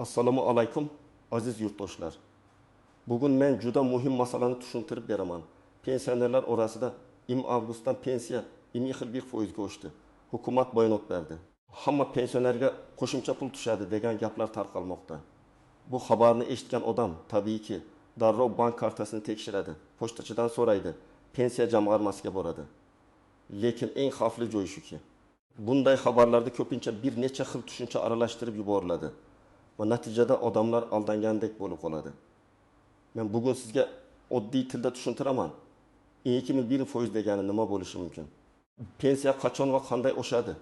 Assalomu alaykum, aziz yurtdoshlar. Bugun men juda muhim masalani tushuntirib beraman. Pensionerlar orasida 20 avgustdan pensiya 21% ga oshdi. Hukumat bayonot berdi. Hamma pensionerga qo'shimcha pul tushadi degan gaplar tarqalmoqda. Bu xabarni eshitgan odam tabiiyki darrov bank kartasini tekshiradi, pochtachidan so'raydi, pensiya jamg'armasiga boradi. Lekin eng xavfli joyi shuki, bunday xabarlarda ko'pincha bir necha xil tushuncha aralashtirib yuboriladi va natijada odamlar aldangandek bo'lib qoladi. Men bugun sizga oddiy tilda tushuntiraman. 21% degani nima bo'lishi mumkin? Pensiya qachon va qanday oshadi?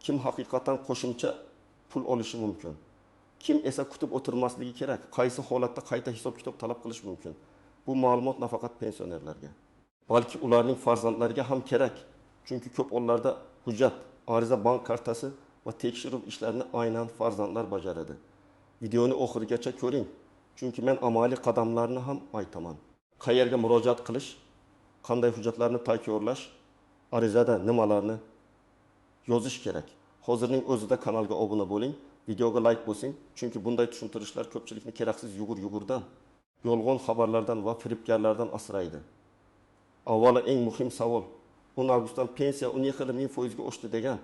Kim haqiqatan qo'shimcha pul olishi mumkin? Kim esa kutib o'tirmasligi kerak? Qaysi holatda qayta hisob-kitob talab qilish mumkin? Bu ma'lumot nafaqat pensionerlarga, balki ularning farzandlariga ham kerak. Chunki ko'p hollarda hujjat, ariza, bank kartasi va tekshiruv ishlarini aynan farzandlar bajaradi. Videoni oxirigacha ko'ring, chunki men amaliy qadamlarni ham aytaman. Qayerga murojaat qilish, qanday hujjatlarni takrorlash, arizada nimalarni yozish kerak. Hozirning o'zida kanalga obuna bo'ling, videoga like bosing, chunki bunday tushuntirishlar ko'pchilikni keraksiz yugur-yugurdan, yolg'on xabarlardan va firibgarlardan asraydi. Avvalo eng muhim savol: 10 avgustdan pensiya 12,5% ga oshdi degan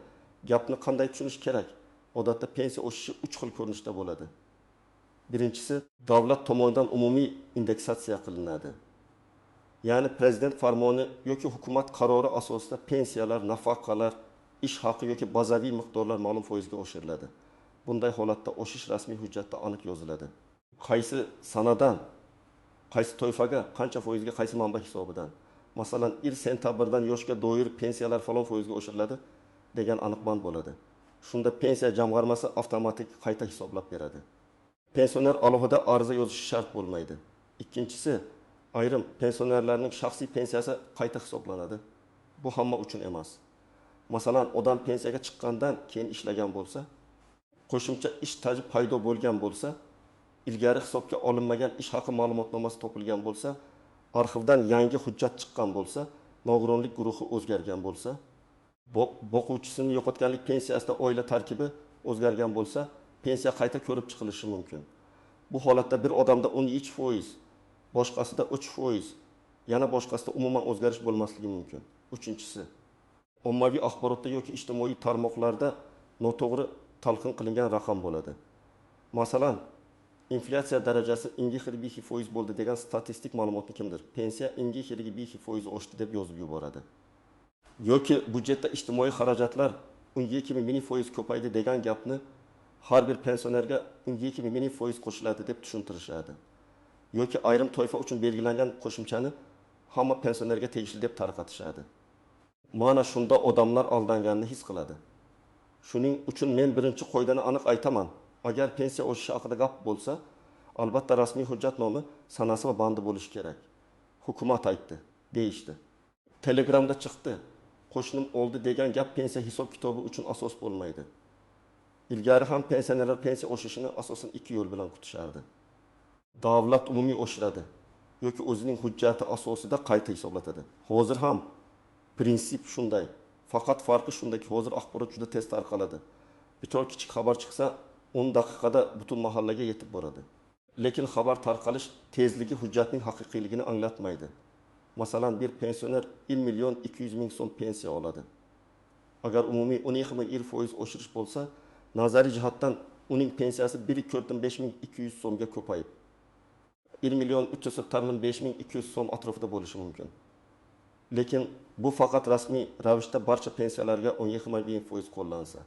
gapni qanday tushunish kerak? Odatda pensiya oshishi 3 xil ko'rinishda bo'ladi. Birinchisi, davlat tomonidan umumiy indeksatsiya qilinadi. Ya'ni prezident farmoni yoki hukumat qarori asosida pensiyalar, nafaqalar, ish haqi yoki bazaviy miqdorlar ma'lum foizga oshiriladi. Bunday holatda oshish rasmiy hujjatda aniq yoziladi. Qaysi sanadan, qaysi toifaga, qancha foizga, qaysi manba hisobidan. Masalan, 1 sentyabrdan yoshga doir pensiyalar falon foizga oshiriladi degan aniq band bo'ladi. Shunda pensiya jamg'armasi avtomatik qayta hisoblab beradi. Pensioner alohida ariza yozishi shart bo'lmaydi. Ikkinchisi, ayrim pensionerlarning shaxsiy pensiyasi qayta hisoblanadi. Bu hamma uchun emas. Masalan, odam pensiyaga chiqqandan keyin ishlagan bo'lsa, qo'shimcha ish staji paydo bo'lgan bo'lsa, ilgari hisobga olinmagan ish haqi ma'lumotnomasi topilgan bo'lsa, arxivdan yangi hujjat chiqqan bo'lsa, nogironlik guruhi o'zgargan bo'lsa, boquvchisini yo'qotganlik pensiyasida oila tarkibi o'zgargan bo'lsa, pensiya qayta ko'rib chiqilishi mumkin. Bu holatda bir odamda 13%, boshqasida 3%, yana boshqasida umuman o'zgarish bo'lmasligi mumkin. Uchinchisi, ommaviy axborotda yoki ijtimoiy tarmoqlarda noto'g'ri talqin qilingan raqam bo'ladi. Masalan, inflyatsiya darajasi 21,5% bo'ldi degan statistik ma'lumotni kimdir pensiya 21,5% oshdi deb yozib yuboradi. Yoki byudjetda ijtimoiy xarajatlar 12,5% ko'paydi degan gapni har bir pensionerga 12,5% qo'shiladi deb tushuntirishadi. Yoki ayrim toifa uchun belgilangan qo'shimchani hamma pensionerga tegishli deb tarqatishadi. Mana shunda odamlar aldanganini his qiladi. Shuning uchun men birinchi qoidani aniq aytaman. Agar pensiya oshishi haqida gap bo'lsa, albatta rasmiy hujjat nomi, sanasi va bandi bo'lishi kerak. Hukumat aytdi, deyishdi. Telegramda chiqdi, qo'shnim oldi degan gap pensiya hisob-kitobi uchun asos bo'lmaydi. Ilgari ham pensionerlar pensiya oshishini asosan 2 yo'l bilan kutishardi. Davlat umumiy oshiradi yoki o'zining hujjati asosida qayta hisoblatadi. Hozir ham prinsip shunday. Faqat farqi shundaki, hozir axborot juda tez tarqaladi. Biror kichik xabar chiqsa, 10 daqiqada butun mahallaga yetib boradi. Lekin xabar tarqalish tezligi hujjatning haqiqiyligini anglatmaydi. Masalan, bir pensioner 1 million 200 ming so'm pensiya oladi. Agar umumiy 12,5% oshirish bo'lsa, nazariy jihatdan uning pensiyasi 1,5200 so'mga ko'payib, 1 million 385 200 so'm atrofida bo'lishi mumkin. Lekin bu faqat rasmiy ravishda barcha pensiyalarga 12,5% qo'llansa.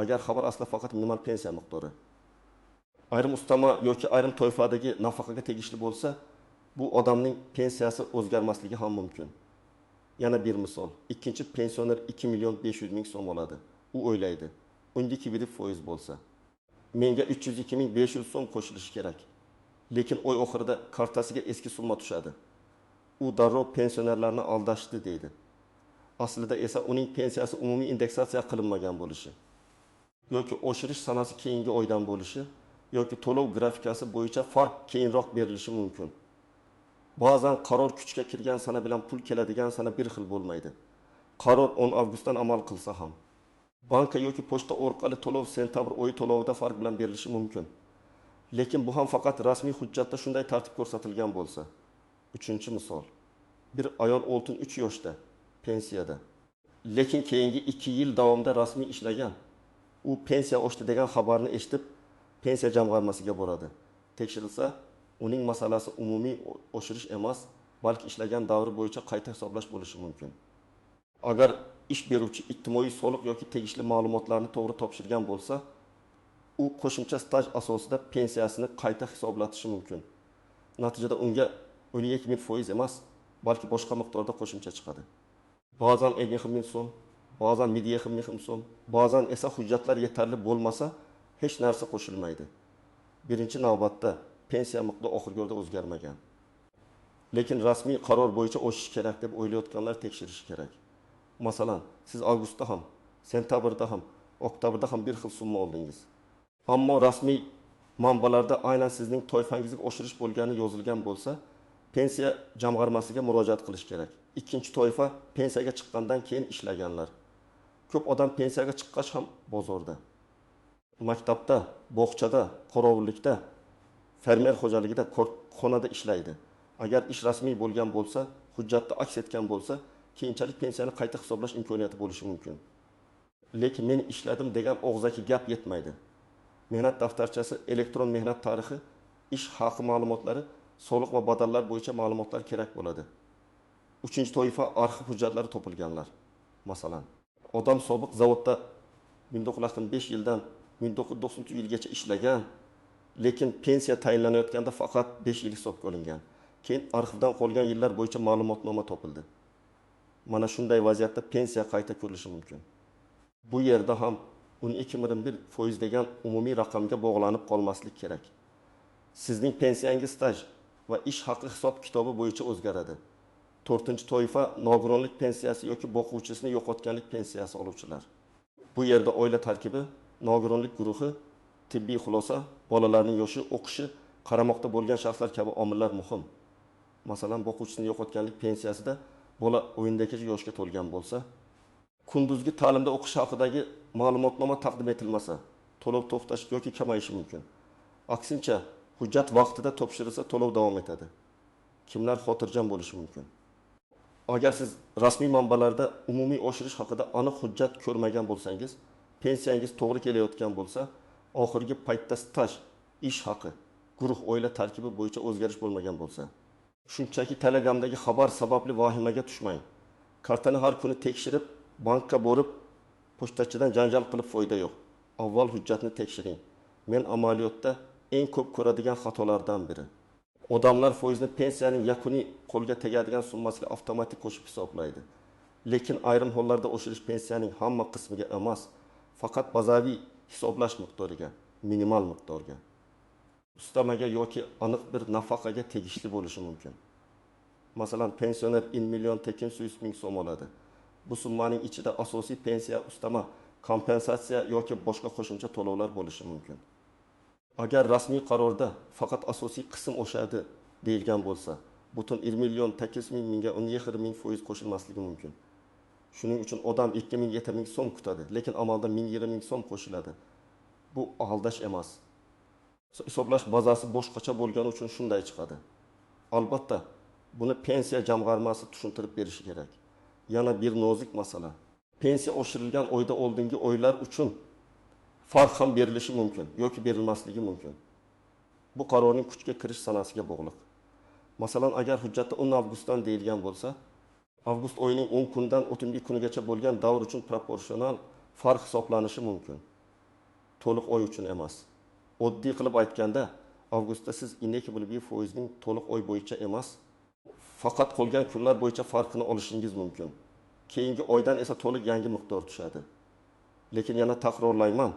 Agar xabar asli faqat minimal pensiya miqdori, ayrim ustama yoki ayrim toifadagi nafaqaga tegishli bo'lsa, bu odamning pensiyasi o'zgarmasligi ham mumkin. Yana bir misol, ikkinchi pensioner 2 million 500 ming so'm oladi. U o'ylaydi, 12,5% bo'lsa, menga 302 500 so'm qo'shilishi kerak. Lekin oy oxirida kartasiga eski summa tushadi. U darrov pensionerlarni aldashdi deydi. Aslida esa uning pensiyasi umumiy indeksatsiya qilinmagan bo'lishi yoki oshirish sanasi keyingi oydan bo'lishi yoki to'lov grafikasi bo'yicha farq keyinroq berilishi mumkin. Ba'zan qaror kuchga kirgan sana bilan pul keladigan sana bir xil bo'lmaydi. Qaror 10 avgustdan amal qilsa ham, banka yoki pochta orqali to'lov sentabr oyi to'lovida farq bilan berilishi mumkin. Lekin bu ham faqat rasmiy hujjatda shunday tartib ko'rsatilgan bo'lsa. Uchinchi misol. Bir ayol 63 yoshda, pensiyada. Lekin keyingi 2 yil davomida rasmiy ishlagan. U pensiya oshdi degan xabarni eshitib, pensiya jamg'armasiga boradi. Tekshirilsa, uning masalasi umumiy oshirish emas, balki ishlagan davri bo'yicha qayta hisoblash bo'lishi mumkin. Agar ish beruvchi ijtimoiy soliq yoki tegishli ma'lumotlarni to'g'ri topshirgan bo'lsa, u qo'shimcha staj asosida pensiyasini qayta hisoblatishi mumkin. Natijada unga 12,5% emas, balki boshqa miqdorda qo'shimcha chiqadi. Ba'zan 50 ming so'm, ba'zan 1,5 ming so'm, ba'zan esa hujjatlar yetarli bo'lmasa hech narsa qo'shilmaydi. Birinchi navbatda pensiya miqdori oxirgi oyda o'zgarmagan. Lekin rasmiy qaror bo'yicha oshish kerak deb o'ylayotganlar tekshirishi kerak. Masalan, siz avgustda ham, sentabrda ham, oktyabrda ham bir xil summa oldingiz. Ammo rasmiy manbalarda aynan sizning toifangizga oshirish bo'lgani yozilgan bo'lsa, pensiya jamg'armasiga murojaat qilish kerak. Ikkinchi toifa pensiyaga chiqqandan keyin ishlaganlar. Ko'p odam pensiyaga chiqqach ham bozorda, maktabda, bog'chada, qorovullikda, fermer xo'jaligida, korxonada ishlaydi. Agar ish rasmiy bo'lgan bo'lsa, hujjatda aks etgan bo'lsa, keyinchalik pensiyani qayta hisoblash imkoniyati bo'lishi mumkin. Lekin men ishladim degan og'zaki gap yetmaydi. Mehnat daftarchasi, elektron mehnat tarixi, ish haqi ma'lumotlari, soliq va badallar bo'yicha ma'lumotlar kerak bo'ladi. Uchinchi toifa arxiv hujjatlari topilganlar. Masalan, odam sobiq zavodda 1995 yildan 1993 yilgacha ishlagan, lekin pensiya tayinlanayotganda faqat 5 yil hisobga olingan. Keyin arxivdan qolgan yillar bo'yicha ma'lumotnoma topildi. Mana shunday vaziyatda pensiya qayta ko'rilishi mumkin. Bu yerda ham 12,1% degan umumiy raqamga bog'lanib qolmaslik kerak. Sizning pensiyangiz staj va ish haqi hisob kitobi bo'yicha o'zgaradi. To'rtinchi toifa nogironlik pensiyasi yoki boquvchisini yo'qotganlik pensiyasi oluvchilar. Bu yerda oila tarkibi, nogironlik guruhi, tibbiy xulosa, bolalarning yoshi, o'qishi, qaramoqda bo'lgan shaxslar kabi omillar muhim. Masalan, boquvchisini yo'qotganlik pensiyasida bola 18 yoshga to'lgan bo'lsa, kunduzgi ta'limda o'qish haqidagi ma'lumotnoma taqdim etilmasa, to'lov to'xtashi yoki kamayishi mumkin. Aksincha, hujjat vaqtida topshirilsa, to'lov davom etadi. Kimlar xotirjam bo'lishi mumkin? Agar siz rasmiy manbalarda umumiy oshirish haqida aniq hujjat ko'rmagan bo'lsangiz, pensiyangiz to'g'ri kelayotgan bo'lsa, oxirgi paytda staj, ish haqi, guruh oila tarkibi bo'yicha o'zgarish bo'lmagan bo'lsa, shunchaki Telegramdagi xabar sababli vahimaga tushmang. Kartani har kuni tekshirib, bankka borib, pochtachidan janjal qilib foyda yo'q. Avval hujjatni tekshiring. Men amaliyotda eng ko'p ko'radigan xatolardan biri. Odamlar foizni pensiyaning yakuniy qo'lga tegadigan summasiga avtomatik qo'shib hisoblaydi. Lekin ayrim hollarda oshirish pensiyaning hamma qismiga emas, faqat bazaviy hisoblash miqdoriga, minimal miqdorga, ustamaga yoki aniq bir nafaqaga tegishli bo'lishi mumkin. Masalan, pensioner 1 million 800 ming so'm oladi. Bu summaning ichida asosiy pensiya, ustama, kompensatsiya yoki boshqa qo'shimcha to'lovlar bo'lishi mumkin. Agar rasmiy qarorda faqat asosiy qism oshadi deyilgan bo'lsa, butun 1 million 800 mingga 17 ming foiz qo'shilmasligi mumkin. Shuning uchun odam 2 ming 7 ming so'm kutadi, lekin amalda 1,5 ming so'm qo'shiladi. Bu aldash emas. Hisoblash bazasi boshqacha bo'lgani uchun shunday chiqadi. Albatta, buni pensiya jamg'armasi tushuntirib berishi kerak. Yana bir nozik masala. Pensiya oshirilgan oyda oldingi oylar uchun farq ham berilishi mumkin yoki berilmasligi mumkin. Bu qarorning kuchga kirish sanasiga bog'liq. Masalan, agar hujjatda 10 avgustdan deyilgan bo'lsa, avgust oyining 10 kundan 31 kunigacha bo'lgan davr uchun proporsional farq hisoblanishi mumkin. To'liq oy uchun emas. Oddiy qilib aytganda, avgustda siz 2,1% ning to'liq oy bo'yicha emas, faqat qolgan kunlar bo'yicha farqini olishingiz mumkin. Keyingi oydan esa to'liq yangi miqdor tushadi. Lekin yana takrorlayman,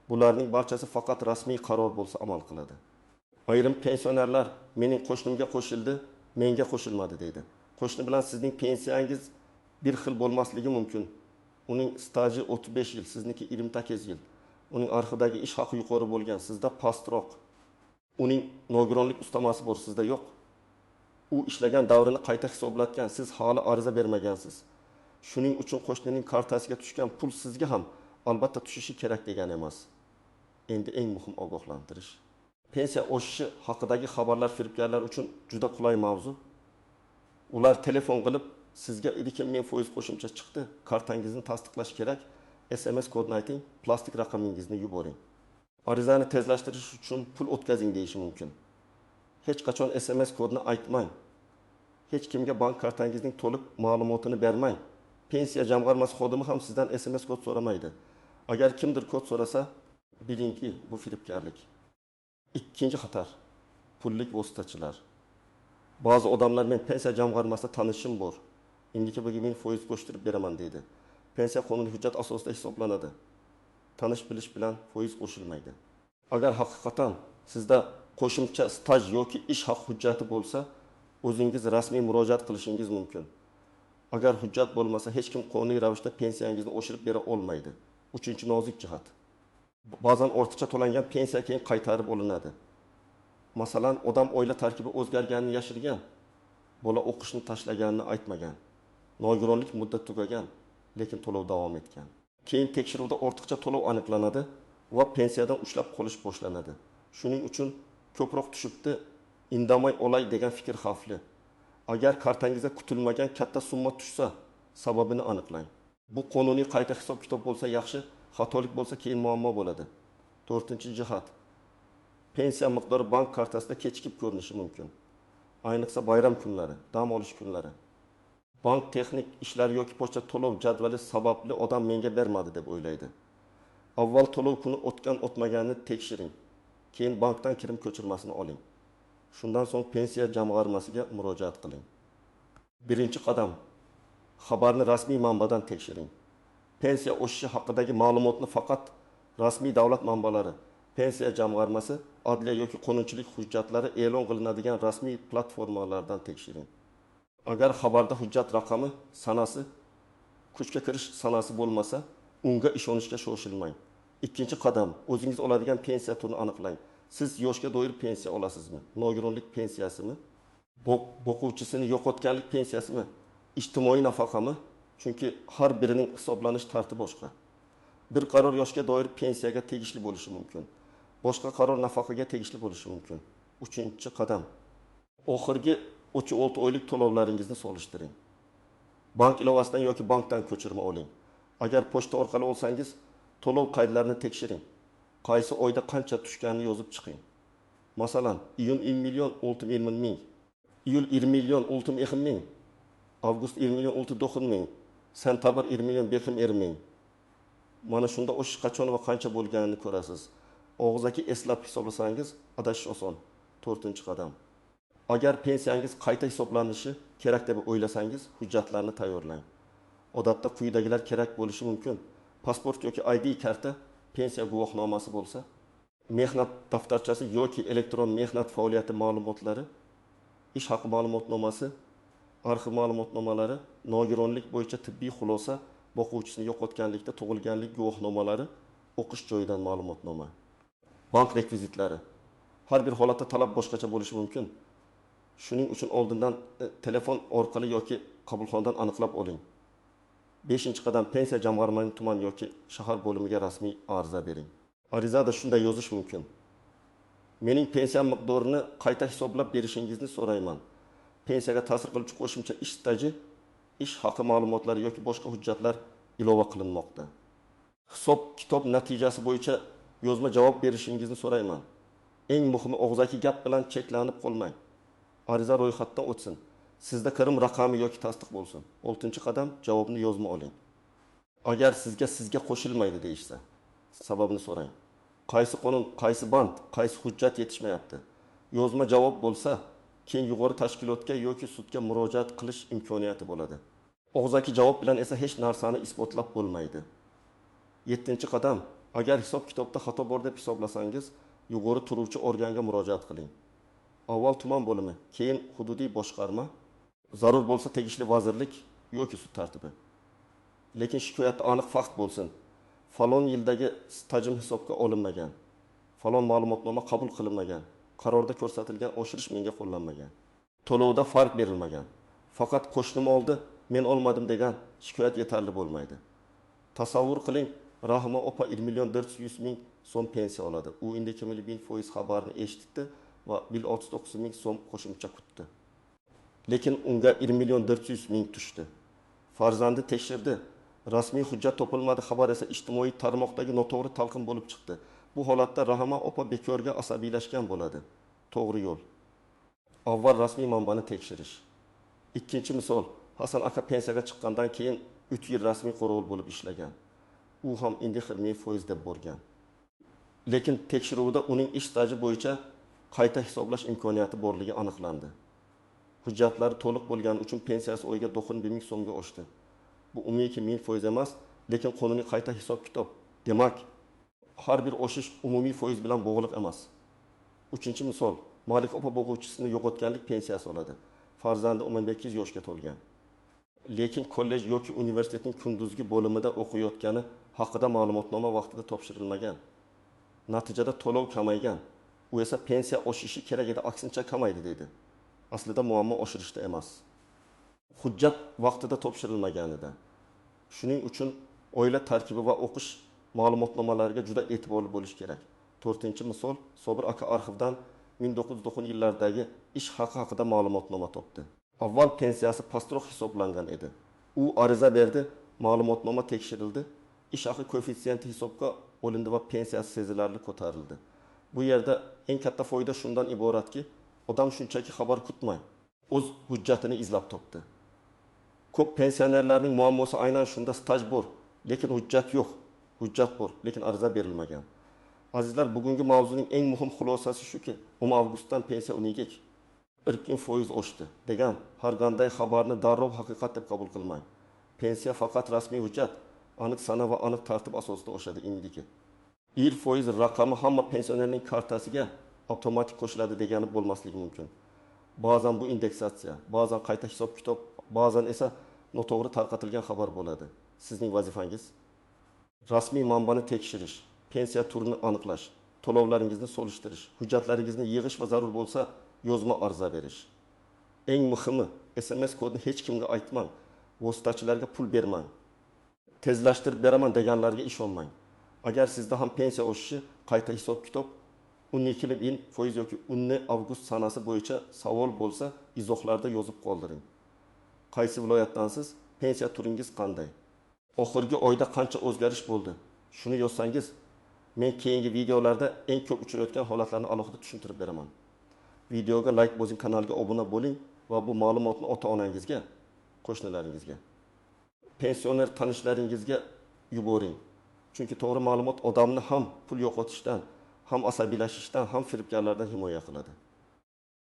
bularning barchasi faqat rasmiy qaror bo'lsa amal qiladi. Ayrim pensionerlar mening qo'shnimga qo'shildi, menga qo'shilmadi deydi. Qo'shni bilan sizning pensiyangiz bir xil bo'lmasligi mumkin. Uning staji 35 yil, sizniki 28 yil. Uning arxivdagi ish haqi yuqori bo'lgan, sizda pastroq. Uning nogironlik ustamasi bor, sizda yo'q. U ishlagan davrini qayta hisoblatgan, siz hali ariza bermagansiz. Shuning uchun qo'shnining kartasiga tushgan pul sizga ham albatta tushishi kerak degani emas. Endi eng muhim ogohlantirish. Pensiya oshishi haqidagi xabarlar firibgarlar uchun juda qulay mavzu. Ular telefon qilib, sizga 2 ming foiz qo'shimcha chiqdi, kartangizni tasdiqlash kerak, SMS kodni ayting, plastik raqamingizni yuboring. Arizani tezlashtirish uchun pul o'tkazing deyishi mumkin. Hech qachon SMS kodni aytmang. Hech kimga bank kartangizning to'liq ma'lumotini bermang. Pensiya jamg'armasi xodimi ham sizdan SMS kod so'ramaydi. Agar kimdir kod so'rasa, bilingki, bu firibgarlik. Ikkinchi xatar: pullik vositachilar. Ba'zi odamlar men pensiya jamg'armasida tanishim bor, indiki 1000 foiz qo'shtirib beraman deydi. Pensiya qonuniy hujjat asosida hisoblanadi. Tanish bilish bilan foiz qo'shilmaydi. Agar haqiqatan sizda qo'shimcha staj yoki ish haqi hujjati bo'lsa, o'zingiz rasmiy murojaat qilishingiz mumkin. Agar hujjat bo'lmasa, hech kim qonuniy ravishda pensiyangizni oshirib bera olmaydi. Uchinchi nozik jihat: ba'zan ortiqcha to'langan pensiya keyin qaytarib olinadi. Masalan, odam oila tarkibi o'zgarganini yashirgan, bola o'qishni tashlaganini aytmagan, nogironlik muddati tugagan, lekin to'lov davom etgan. Keyin tekshiruvda ortiqcha to'lov aniqlanadi va pensiyadan ushlab qolish boshlanadi. Shuning uchun ko'proq tushibdi, indamay olay degan fikr xavfli. Agar kartangizga kutilmagan katta summa tushsa, sababini aniqlang. Bu qonuniy qayta hisob kitob bo'lsa yaxshi, xatolik bo'lsa keyin muammo bo'ladi. To'rtinchi jihat: pensiya miqdori bank kartasida kechikib ko'rinishi mumkin. Ayniqsa bayram kunlari, dam olish kunlari. Bank texnik ishlar yoki pochta to'lov jadvali sababli odam menga bermadi deb o'ylaydi. Avval to'lov kuni o'tgan o'tmaganini tekshiring. Keyin bankdan kirim ko'chirmasini oling. Shundan so'ng pensiya jamg'armasiga murojaat qiling. Birinchi qadam: xabarni rasmiy manbadan tekshiring. Pensiya oshishi haqidagi ma'lumotni faqat rasmiy davlat manbalari, pensiya jamg'armasi, adliya yoki qonunchilik hujjatlari e'lon qilinadigan rasmiy platformalardan tekshiring. Agar xabarda hujjat raqami, sanasi, kuchga kirish sanasi bo'lmasa, unga ishonishga shoshilmang. Ikkinchi qadam: o'zingiz oladigan pensiya turini aniqlang. Siz yoshga doir pensiya olasizmi, nogironlik pensiyasimi, boquvchisini yo'qotganlik pensiyasimi, ijtimoiy nafaqami? Chunki har birining hisoblanish tartibi boshqa. Bir qaror yoshga doir pensiyaga tegishli bo'lishi mumkin, boshqa qaror nafaqaga tegishli bo'lishi mumkin. Uchinchi qadam: oxirgi 3-6 oylik to'lovlaringizni solishtiring. Bank ilovasidan yoki bankdan ko'chirma oling. Agar pochta orqali olsangiz, to'lov qaydlarini tekshiring. Qaysi oyda qancha tushganini yozib chiqing. Masalan, iyun 1 million 6 ming, iyul 1 million 6 ming, avgust 1 million 6 ming, sentabr 1 million 5 ming. Mana shunda oshish qachon va qancha bo'lganini ko'rasiz. Og'zaki eslab hisoblasangiz, adashish oson. To'rtinchi qadam: agar pensiyangiz qayta hisoblanishi kerak deb o'ylasangiz, hujjatlarni tayyorlang. Odatda quyidagilar kerak bo'lishi mumkin: pasport yoki ID karta, pensiya guvohnomasi bo'lsa, mehnat daftarchasi yoki elektron mehnat faoliyati ma'lumotlari, ish haqi ma'lumotnomasi, arxiv ma'lumotnomalari, nogironlik bo'yicha tibbiy xulosa, boquvchisini yo'qotganlikda tug'ilganlik guvohnomalari, o'qish joyidan ma'lumotnoma, bank rekvizitlari. Har bir holatda talab boshqacha bo'lishi mumkin. Shuning uchun oldindan telefon orqali yoki qabulxonadan aniqlab oling. Beshinchi qadam: pensiya jamg'armasining tuman yoki shahar bo'limiga rasmiy ariza bering. Arizada shunday yozish mumkin: mening pensiyam miqdorini qayta hisoblab berishingizni so'rayman. Pensiyaga ta'sir qiluvchi qo'shimcha ish staji, ish haqi ma'lumotlari yoki boshqa hujjatlar ilova qilinmoqda. Hisob kitob natijasi bo'yicha yozma javob berishingizni so'rayman. Eng muhimi, og'zaki gap bilan cheklanib qolmang. Ariza ro'yxatdan o'tsin, sizda kirim raqami yoki tasdiq bo'lsin. Oltinchi qadam: javobni yozma oling. Agar sizga qo'shilmaydi deyishsa, sababini so'rang. Qaysi qonun, qaysi band, qaysi hujjat yetishmayapti? Yozma javob bo'lsa, keyin yuqori tashkilotga yoki sudga murojaat qilish imkoniyati bo'ladi. Og'zaki javob bilan esa hech narsani isbotlab bo'lmaydi. Yettinchi qadam: agar hisob kitobda xato bor deb hisoblasangiz, yuqori turuvchi organga murojaat qiling. Avval tuman bo'limi, keyin hududiy boshqarma, zarur bo'lsa tegishli vazirlik yoki sud tartibi. Lekin shikoyatda aniq fakt bo'lsin: falon yildagi stajim hisobga olinmagan, falon ma'lumotnoma qabul qilinmagan, qarorda ko'rsatilgan oshirish menga qo'llanmagan, to'lovda farq berilmagan. Faqat qo'shnim oldi, men olmadim degan shikoyat yetarli bo'lmaydi. Tasavvur qiling, Rahima opa 1 million 400 ming so'm pensiya oladi. U 1,5% xabarini eshitdi va 139 ming so'm qo'shimcha kutdi. Lekin unga 1 million 400 ming tushdi. Farzandi tekshirdi. Rasmiy hujjat topilmadi, xabar esa ijtimoiy tarmoqdagi noto'g'ri talqin bo'lib chiqdi. Bu holatda Rahima opa bekorga asabiylashgan bo'ladi. To'g'ri yo'l: avval rasmiy manbani tekshirish. Ikkinchi misol: Hasan aka pensiyaga chiqqandan keyin 3 yil rasmiy qo'rovul bo'lib ishlagan. U ham 1,5% deb borgan. Lekin tekshiruvda uning ish staji bo'yicha qayta hisoblash imkoniyati borligi aniqlandi. Hujjatlari to'liq bo'lgani uchun pensiyasi oyiga 91 ming so'mga oshdi. Bu umumiy 1000% emas, lekin qonuniy qayta hisob-kitob. Demak, har bir oshish umumiy foiz bilan bog'liq emas. Uchinchi misol: Malik opa bo'g'uvchisini yo'qotganlik pensiyasi oladi. Farzandi 18 yoshga to'lgan. Lekin kollej yoki universitetning kunduzgi bo'limida o'qiyotgani haqida ma'lumotnoma vaqtida topshirilmagan. Natijada to'lov kamaygan. U esa pensiya oshishi kerak edi, aksincha kamaydi deydi. Aslida muammo oshirishda emas, hujjat vaqtida topshirilmaganida. Shuning uchun oila tarkibi va o'qish ma'lumotnomalariga juda e'tiborli bo'lish kerak. To'rtinchi misol: Sobir aka arxivdan 1990 yillardagi ish haqi haqida ma'lumotnoma topdi. Avval pensiyasi pastroq hisoblangan edi. U ariza berdi, ma'lumotnoma tekshirildi, ish haqi koeffitsiyenti hisobga olindi va pensiyasi sezilarli ko'tarildi. Bu yerda eng katta foyda shundan iboratki, odam shunchaki xabar kutmay, o'z hujjatini izlab topdi. Ko'p pensionerlarning muammosi aynan shunda: staj bor, lekin hujjat yo'q. Hujjat bor, lekin ariza berilmagan. Azizlar, bugungi mavzuning eng muhim xulosasi shuki, 10 avgustdan pensiya uniga 1,5% oshdi degan har qanday xabarni darrov haqiqat deb qabul qilmang. Pensiya faqat rasmiy hujjat, aniq sana va aniq tartib asosida oshadi indiki. 1% raqami hamma pensionerning kartasiga avtomatik qo'shiladi degani bo'lmasligi mumkin. Ba'zan bu indeksatsiya, ba'zan qayta hisob-kitob, ba'zan esa noto'g'ri tarqatilgan xabar bo'ladi. Sizning vazifangiz rasmiy manbani tekshirish, pensiya turini aniqlash, to'lovlaringizni solishtirish, hujjatlaringizni yig'ish va zarur bo'lsa yozma ariza berish. Eng muhimi, SMS kodini hech kimga aytmang, vositachilarga pul bermang. Tezlashtirib beraman deganlarga ishonmang. Agar sizda ham pensiya oshishi, qayta hisob-kitob, 12,5% yoki 10 avgust sanasi bo'yicha savol bo'lsa, izohlarda yozib qoldiring. Qaysi viloyatdansiz? Pensiya turingiz qanday? Oxirgi oyda qancha o'zgarish bo'ldi? Shuni yozsangiz, men keyingi videolarda eng ko'p uchrayotgan holatlarni alohida tushuntirib beraman. Videoga like bosing, kanalga obuna bo'ling va bu ma'lumotni ota-onangizga, qo'shnilaringizga, pensioner tanishlaringizga yuboring. Chunki to'g'ri ma'lumot odamni ham pul yo'qotishdan, ham asabiylashishdan, ham firibgarlardan himoya qiladi.